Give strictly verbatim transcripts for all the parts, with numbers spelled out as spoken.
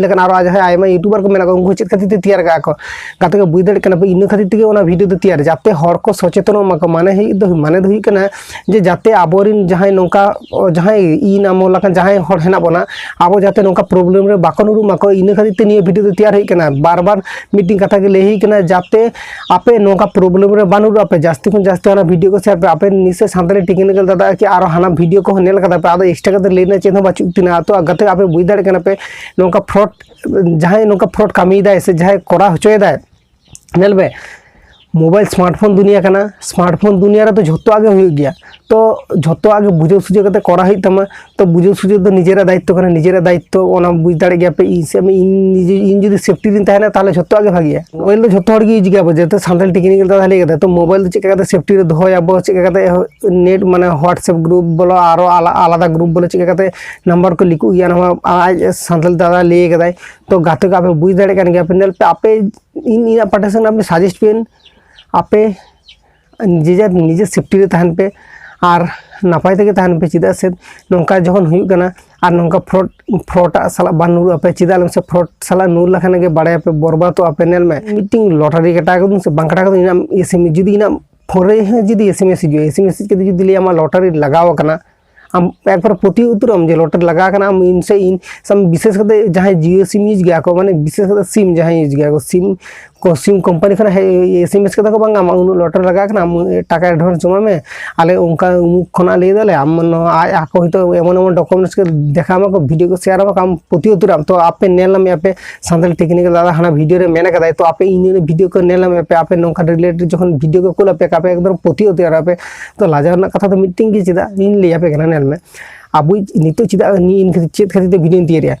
ᱤᱧ ᱞᱮᱠᱟᱱ ᱟᱨᱚ ᱡᱟᱦᱟᱸᱭ ᱟᱭᱢᱟ YouTuber ᱠᱚ ᱢᱮᱱᱟᱜ ᱠᱚᱣᱟ, ᱩᱱᱠᱩ ᱪᱮᱫ ᱠᱷᱟᱹᱛᱤᱨ ᱛᱮ ᱛᱮᱭᱟᱨ ᱠᱟᱜᱼᱟ ᱠᱚ? ᱜᱟᱛᱮ ᱠᱚ, ᱵᱩᱡᱽ ᱫᱟᱲᱮᱭᱟᱜ ᱠᱟᱱᱟ ᱯᱮ, ᱤᱱᱟᱹ ᱠᱷᱟᱹᱛᱤᱨ ᱛᱮᱜᱮ ᱚᱱᱟ video ᱫᱚ ᱛᱮᱭᱟᱨ, ᱡᱟᱛᱮ ᱦᱚᱲ ᱠᱚ ᱥᱚᱪᱮᱛᱚᱱᱚᱜ ᱢᱟᱠᱚ᱾ ᱢᱟᱱᱮ ᱦᱩᱭᱩᱜ ᱫᱚ, ᱢᱟᱱᱮ ᱫᱚ ᱦᱩᱭᱩᱜ ᱠᱟᱱᱟ ᱡᱮ ᱡᱟᱛᱮ ᱟᱵᱚᱨᱮᱱ ᱡᱟᱦᱟᱸᱭ ᱱᱚᱝᱠᱟ, ᱡᱟᱦᱟᱸᱭ ᱤᱧ ᱟᱢ ᱞᱮᱠᱟᱱ ᱡᱟᱦᱟᱸᱭ ᱦᱚᱲ ᱦᱮᱱᱟᱜ ᱵᱚᱱᱟ, ᱟᱵᱚ ᱡᱟᱛᱮ ᱱᱚᱝᱠᱟ problem ᱨᱮ ᱵᱟᱠᱚ ᱧᱩᱨᱩᱜ ᱢᱟᱠᱚ, ᱤᱱᱟᱹ ᱠᱷᱟᱹᱛᱤᱨ ᱛᱮ ᱱᱤᱭᱟᱹ video ᱫᱚ ᱛᱮᱭᱟᱨ ᱦᱩᱭᱩᱜ ᱠᱟᱱᱟ᱾ ᱵᱟᱨ ᱵᱟᱨ ᱢᱤᱫᱴᱤᱝ ᱠᱟᱛᱷᱟ ᱜᱮ ᱞᱟᱹᱭ ᱦᱩᱭᱩᱜ ᱠᱟᱱᱟ, ᱡᱟᱛᱮ ᱟᱯᱮ ᱱᱚᱝᱠᱟ problem ᱨᱮ ᱵᱟᱝ ᱧᱩᱨᱩᱜ ᱟᱯᱮ, ᱡᱟᱹᱥᱛᱤ ᱠᱷᱚᱱ ᱡᱟᱹᱥᱛᱤ ᱚᱱᱟ video ᱠᱚ share ᱯᱮ᱾ ᱟᱯᱮ ᱱᱤᱥᱪᱚᱭ ᱥᱟᱱᱛᱟᱲᱤ technical ᱫᱟᱫᱟ ᱠᱤ ᱟᱨᱚ ᱦᱟᱱᱟ video ᱠᱚᱦᱚᱸ ᱧᱮᱞ ᱠᱟᱫᱟ ᱯᱮ, ᱟᱫᱚ extra ᱠᱟᱛᱮ ᱞᱟᱹᱭ ᱨᱮᱱᱟᱜ ᱪᱮᱫ ᱦᱚᱸ ᱵᱟᱹᱪᱩᱜ ᱛᱤᱧᱟ᱾ ᱛᱚ ᱜᱟᱛᱮ ᱠᱚ, ᱟᱯᱮ ᱵᱩᱡᱽ ᱫᱟᱲᱮᱭᱟᱜ ᱠᱟᱱᱟ ᱯᱮ, ᱱᱚᱝᱠᱟ fraud, ᱡᱟᱦᱟᱸᱭ ᱱᱚᱝᱠᱟ fraud ᱠᱟᱹᱢᱤᱭᱮᱫᱟᱭ ᱥᱮ ᱡᱟᱦᱟᱸᱭ ᱠᱚᱨᱟᱣ ᱦᱚᱪᱚᱭᱮᱫᱟᱭ, ᱧᱮᱞ ᱢᱮ, mobile smartphone ᱫᱩᱱᱤᱭᱟ ᱠᱟᱱᱟ, smartphone ᱫᱩᱱᱤᱭᱟ ᱨᱮᱫᱚ ᱡᱷᱚᱛᱚᱣᱟᱜ ᱜᱮ ᱦᱩᱭᱩᱜ ᱜᱮᱭᱟ᱾ ᱛᱚ ᱡᱷᱚᱛᱚᱣᱟᱜ ᱜᱮ ᱵᱩᱡᱷᱟᱹᱣ ᱥᱩᱡᱷᱟᱹᱣ ᱠᱟᱛᱮ ᱠᱚᱨᱟᱣ ᱦᱩᱭᱩᱜ ᱛᱟᱢᱟ᱾ ᱛᱚ ᱵᱩᱡᱷᱟᱹᱣ ᱥᱩᱡᱷᱟᱹᱣ ᱫᱚ ᱱᱤᱡᱮᱨᱟᱜ ᱫᱟᱭᱤᱛᱛᱚ ᱠᱟᱱᱟ, ᱱᱤᱡᱮᱨᱟᱜ ᱫᱟᱭᱤᱛᱛᱚ᱾ ᱚᱱᱟ ᱵᱩᱡᱽ ᱫᱟᱲᱮᱭᱟᱜ ᱜᱮᱭᱟ ᱯᱮ, ᱤᱧ ᱥᱮ ᱤᱧ ᱱᱤᱡᱮ, ᱤᱧ ᱡᱩᱫᱤ safety ᱨᱤᱧ ᱛᱟᱦᱮᱱᱟ, ᱛᱟᱦᱚᱞᱮ ᱡᱷᱚᱛᱚᱣᱟᱜ ᱜᱮ ᱵᱷᱟᱜᱮᱭᱟ᱾ mobile ᱫᱚ ᱡᱷᱚᱛᱚ ᱦᱚᱲ ᱜᱮ use ᱜᱮᱭᱟ ᱵᱚ, ᱡᱮᱦᱮᱛᱩ ᱥᱟᱱᱛᱟᱲ technical ᱫᱟᱫᱟ ᱞᱟᱹᱭ ᱠᱟᱫᱟ᱾ ᱛᱚ mobile ᱫᱚ ᱪᱮᱫ ᱞᱮᱠᱟ ᱠᱟᱛᱮ safety ᱨᱮ ᱫᱚᱦᱚᱭᱟᱵᱚ, ᱪᱮᱫ ᱞᱮᱠᱟ ᱠᱟᱛᱮ net, ᱢᱟᱱᱮ WhatsApp group ᱵᱚᱞᱚ, ᱟᱨᱚ ᱟᱞᱟ-, ᱟᱞᱟᱫᱟ group ᱵᱚᱞᱚ, ᱪᱮᱫ ᱞᱮᱠᱟ ᱠᱟᱛᱮ number ᱠᱚ ᱞᱤᱠᱚᱜ ᱜᱮᱭᱟ, ᱱᱚᱣᱟ ᱟᱡ ᱥᱟᱱᱛᱟᱲ ᱫᱟᱫᱟ ᱞᱟᱹᱭ ᱠᱟᱫᱟᱭ᱾ ᱛᱚ ᱜᱟᱛᱮ ᱠᱚ, ᱟᱯᱮ ᱵᱩᱡᱽ ᱫᱟᱲᱮᱭᱟᱜ ᱠᱟᱱ ᱜᱮᱭᱟ ᱯᱮ, ᱧᱮᱞ ᱯᱮ, ᱟᱯᱮ, ᱤᱧ ᱤᱧᱟᱹᱜ ᱯᱟᱦᱴᱟ ᱥᱮᱱ ᱟᱯᱮ suggest ᱯᱮ, ᱟᱯᱮ ᱱᱤᱡᱮ, ᱱᱤᱡᱮ safety ᱨᱮ ᱛᱟᱦᱮᱱ ᱯᱮ ᱟᱨ ᱱᱟᱯᱟᱭ ᱛᱮᱜᱮ ᱛᱟᱦᱮᱱ ᱯᱮ᱾ ᱪᱮᱫᱟᱜ ᱥᱮ ᱱᱚᱝᱠᱟ ᱡᱚᱠᱷᱚᱱ ᱦᱩᱭᱩᱜ ᱠᱟᱱᱟ ᱟᱨ ᱱᱚᱝᱠᱟ fraud, fraud ᱟᱜ ᱥᱟᱞᱟᱜ ᱵᱟᱝ ᱧᱩᱨᱩᱜ ᱟᱯᱮ᱾ ᱪᱮᱫᱟᱜ ᱞᱟᱹᱭ ᱢᱮᱥᱮ, fraud ᱥᱟᱞᱟᱜ ᱧᱩᱨ ᱞᱮᱠᱷᱟᱱ ᱜᱮ ᱵᱟᱲᱟᱭᱟᱯᱮ, ᱵᱚᱨᱵᱟᱫᱚᱜ ᱟᱯᱮ᱾ ᱧᱮᱞ ᱢᱮ, ᱢᱤᱫᱴᱤᱝ lottery ᱠᱟᱴᱟᱣ ᱠᱟᱫᱟᱢ ᱥᱮ ᱵᱟᱝ ᱠᱟᱴᱟᱣ ᱠᱟᱫᱟᱢ, ᱤᱧᱟᱹᱜ S M S ᱡᱩᱫᱤ ᱤᱧᱟᱹᱜ phone ᱨᱮ ᱦᱚᱸ ᱡᱩᱫᱤ S M S ᱦᱤᱡᱩᱜᱼᱟ, S M S ᱦᱮᱡ ᱠᱟᱛᱮ ᱡᱩᱫᱤ ᱞᱟᱹᱭᱟ ᱟᱢᱟᱜ lottery ᱞᱟᱜᱟᱣ ᱟᱠᱟᱱᱟ, ᱟᱢ ᱮᱠᱵᱟᱨ ᱯᱟᱹᱛᱭᱟᱹᱣ ᱩᱛᱟᱹᱨᱚᱜ ᱟᱢ ᱡᱮ lottery ᱞᱟᱜᱟᱣ ᱟᱠᱟᱱᱟ᱾ ᱟᱢ ᱤᱧ ᱥᱮ ᱤᱧ ᱥᱟᱢ-, ᱵᱤᱥᱮᱥ ᱠᱟᱛᱮ ᱡᱟᱦᱟᱸᱭ Jio SIM use ᱜᱮᱭᱟ ᱠᱚ, ᱢᱟᱱᱮ ᱵᱤᱥᱮᱥ ᱠᱟᱛᱮ SIM ᱡᱟᱦᱟᱸᱭ use ᱜᱮᱭᱟ ᱠᱚ, SIM ᱠᱚ, SIM company ᱠᱷᱚᱱᱟᱜ ᱦᱮᱡ, S M S ᱠᱟᱫᱟ ᱠᱚ, "ᱵᱟᱝ, ᱟᱢᱟᱜ ᱩᱱᱟᱹᱜ lottery ᱞᱟᱜᱟᱣ ᱟᱠᱟᱱᱟ, ᱟᱢ ᱴᱟᱠᱟ advance ᱡᱚᱢᱟᱭ ᱢᱮ, ᱟᱞᱮ ᱚᱱᱠᱟ ᱩᱢᱩᱠ ᱠᱷᱚᱱᱟᱜ ᱞᱟᱹᱭ ᱫᱟᱞᱮ", ᱟᱢ ᱱᱚᱣᱟ ᱟᱡ ᱟᱠᱚ ᱦᱚᱭᱛᱳ ᱮᱢᱚᱱ ᱮᱢᱚᱱ documents ᱠᱚ ᱫᱮᱠᱷᱟᱣ ᱟᱢᱟ ᱠᱚ, video ᱠᱚ share ᱟᱢᱟ ᱠᱚ, ᱟᱢ ᱯᱟᱹᱛᱭᱟᱹᱣ ᱩᱛᱟᱹᱨᱚᱜ ᱟᱢ᱾ ᱛᱚ ᱟᱯᱮ ᱧᱮᱞ ᱢᱮ ᱟᱯᱮ, ᱥᱟᱱᱛᱟᱲ technical ᱫᱟᱫᱟ ᱦᱟᱱᱟ video ᱨᱮ ᱢᱮᱱ ᱠᱟᱫᱟᱭ, ᱛᱚ ᱟᱯᱮ ᱤᱧ video ᱠᱚ ᱧᱮᱞ ᱢᱮ ᱟᱯᱮ, ᱟᱯᱮ ᱱᱚᱝᱠᱟ related ᱡᱚᱠᱷᱚᱱ video ᱠᱚ ᱠᱩᱞ ᱟᱯᱮ, ᱟᱯᱮ ᱮᱠᱫᱚᱢ ᱯᱟᱹᱛᱭᱟᱹᱣ ᱩᱛᱟᱹᱨᱚᱜ ᱟᱯᱮ᱾ ᱛᱚ ᱞᱟᱡᱟᱣ ᱨᱮᱱᱟᱜ ᱠᱟᱛᱷᱟ ᱫᱚ ᱢᱤᱫᱴᱮᱱ ᱜᱮ, ᱪᱮᱫᱟᱜ ᱤᱧ ᱞᱟᱹᱭ ᱟᱯᱮ ᱠᱟᱱᱟ, ᱧᱮᱞ ᱢᱮ, ᱟᱵᱚ ᱱᱤᱛᱚᱜ ᱪᱮᱫᱟᱜ ᱱᱤᱭᱟᱹ ᱤᱧ ᱪᱮᱫ ᱠᱷᱟᱹᱛᱤᱨ ᱛᱮ video ᱤᱧ ᱛᱮᱭᱟᱨᱮᱜᱼᱟ?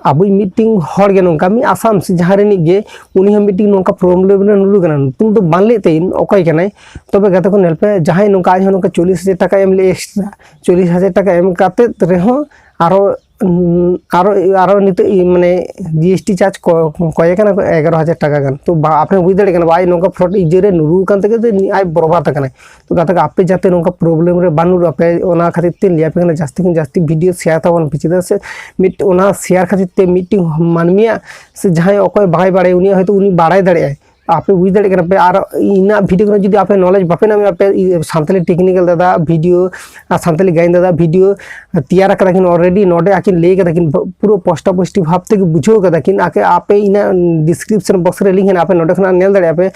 ᱟᱵᱚᱭᱤᱡ ᱢᱤᱫᱴᱤᱝ ᱦᱚᱲ ᱜᱮ ᱱᱚᱝᱠᱟ ᱢᱤᱫ ᱟᱥᱟᱢ ᱥᱮ ᱡᱟᱦᱟᱸ ᱨᱤᱱᱤᱡ ᱜᱮ, ᱩᱱᱤ ᱦᱚᱸ ᱢᱤᱫᱴᱤᱝ ᱱᱚᱝᱠᱟ ᱯᱨᱚᱵᱞᱮᱢ ᱨᱮ ᱧᱩᱨᱩ ᱠᱟᱱᱟ᱾ ᱧᱩᱛᱩᱢ ᱫᱚ ᱵᱟᱝ ᱞᱟᱹᱭ ᱛᱟᱭᱤᱧ ᱚᱠᱚᱭ ᱠᱟᱱᱟᱭ, ᱛᱚᱵᱮ ᱜᱟᱛᱮ ᱠᱚ ᱧᱮᱞ ᱯᱮ, ᱡᱟᱦᱟᱸᱭ ᱱᱚᱝᱠᱟ ᱟᱡ ᱦᱚᱸ ᱱᱚᱝᱠᱟ ᱪᱚᱞᱞᱤᱥ ᱦᱟᱡᱟᱨ ᱴᱟᱠᱟ ᱮᱢ ᱞᱮ ᱮᱠᱥᱴᱨᱟ, ᱪᱚᱞᱞᱤᱥ ᱦᱟᱡᱟᱨ ᱴᱟᱠᱟ ᱮᱢ ᱠᱟᱛᱮᱫ ᱨᱮᱦᱚᱸ ᱟᱨᱚ ᱩᱸ, ᱟᱨᱚ, ᱟᱨᱚ ᱱᱤᱛᱚᱜ ᱤ-, ᱢᱟᱱᱮ ᱡᱤ ᱮᱥ ᱴᱤ ᱪᱟᱨᱡᱽ ᱠᱚ, ᱠᱚᱭᱮ ᱠᱟᱱᱟ ᱠᱚ ᱮᱜᱟᱨᱚ ᱦᱟᱡᱟᱨ ᱴᱟᱠᱟ ᱜᱟᱱ᱾ ᱛᱚ ᱵᱟ-, ᱟᱯᱮ ᱦᱚᱸ ᱵᱩᱡᱽ ᱫᱟᱲᱮᱭᱟᱜ ᱠᱟᱱᱟ ᱵᱟ, ᱟᱡ ᱱᱚᱝᱠᱟ ᱯᱷᱨᱚᱰ ᱤᱭᱟᱹ ᱨᱮ ᱧᱩᱨᱩ ᱟᱠᱟᱱ ᱛᱮᱜᱮ ᱛᱚ ᱟᱡ ᱵᱚᱨᱵᱟᱫ ᱟᱠᱟᱱᱟᱭ᱾ ᱛᱚ ᱜᱟᱛᱮ ᱠᱚ, ᱟᱯᱮ ᱡᱟᱛᱮ ᱱᱚᱝᱠᱟ ᱯᱨᱚᱵᱞᱮᱢ ᱨᱮ ᱵᱟᱝ ᱧᱩᱨᱩᱜ ᱟᱯᱮ, ᱚᱱᱟ ᱠᱷᱟᱹᱛᱤᱨ ᱛᱮᱧ ᱞᱟᱹᱭ ᱟᱯᱮ ᱠᱟᱱᱟ, ᱡᱟᱹᱥᱛᱤ ᱠᱷᱚᱱ ᱡᱟᱹᱥᱛᱤ ᱵᱷᱤᱰᱤᱭᱳ ᱥᱮᱭᱟᱨ ᱛᱟᱵᱚᱱ ᱯᱮ᱾ ᱪᱮᱫᱟᱜ ᱥᱮ ᱢᱤᱫ, ᱚᱱᱟ ᱥᱮᱭᱟᱨ ᱠᱷᱟᱹᱛᱤᱨ ᱛᱮ ᱢᱤᱫᱴᱤᱡ ᱢᱟᱹᱱᱢᱤᱭᱟᱜ ᱥᱮ ᱡᱟᱦᱟᱸᱭ ᱚᱠᱚᱭ ᱵᱟᱭ ᱵᱟᱲᱟᱭᱟ, ᱩᱱᱤᱭᱟᱜ ᱦᱚᱭᱛᱳ ᱩᱱᱤ ᱵᱟᱲᱟᱭ ᱫᱟᱲᱮᱭᱟᱜᱼᱟᱭ᱾ ᱟᱯᱮ ᱵᱩᱡᱽ ᱫᱟᱲᱮᱭᱟᱜ ᱠᱟᱱᱟ ᱯᱮ, ᱟᱨ ᱤᱧᱟᱹᱜ ᱵᱷᱤᱰᱤᱭᱳ ᱠᱷᱚᱱᱟᱜ ᱡᱩᱫᱤ ᱟᱯᱮ ᱱᱚᱞᱮᱡᱽ ᱵᱟᱯᱮ ᱧᱟᱢᱮᱫᱼᱟ, ᱟᱯᱮ ᱤᱭᱟᱹ ᱥᱟᱱᱛᱟᱞᱤ ᱴᱮᱠᱱᱤᱠᱮᱞ ᱫᱟᱫᱟ ᱵᱷᱤᱰᱤᱭᱳ ᱟᱨ ᱥᱟᱱᱛᱟᱞᱤ ᱜᱟᱭᱟᱱ ᱫᱟᱫᱟ ᱵᱷᱤᱰᱤᱭᱳ ᱛᱮᱭᱟᱨ ᱟᱠᱟᱫᱟ ᱠᱤᱱ ᱚᱞᱨᱮᱰᱤ᱾ ᱱᱚᱰᱮ ᱟᱹᱠᱤᱱ ᱞᱟᱹᱭ ᱠᱟᱫᱟ ᱠᱤᱱ, ᱯᱩᱨᱟᱹ ᱯᱚᱥᱴᱟ ᱯᱚᱥᱴᱤ ᱵᱷᱟᱵᱽ ᱛᱮᱜᱮ ᱵᱩᱡᱷᱟᱹᱣ ᱠᱟᱫᱟ ᱠᱤᱱ᱾ ᱟᱯᱮ, ᱟᱯᱮ ᱤᱧᱟᱹᱜ ᱰᱤᱥᱠᱨᱤᱯᱥᱚᱱ ᱵᱚᱠᱥ ᱨᱮ ᱞᱤᱝᱠ ᱦᱮᱱᱟᱜᱼᱟ, ᱟᱯᱮ ᱱᱚᱰᱮ ᱠᱷᱚᱱᱟᱜ ᱧᱮᱞ ᱫᱟᱲᱮᱭᱟᱜᱼᱟ ᱯᱮ᱾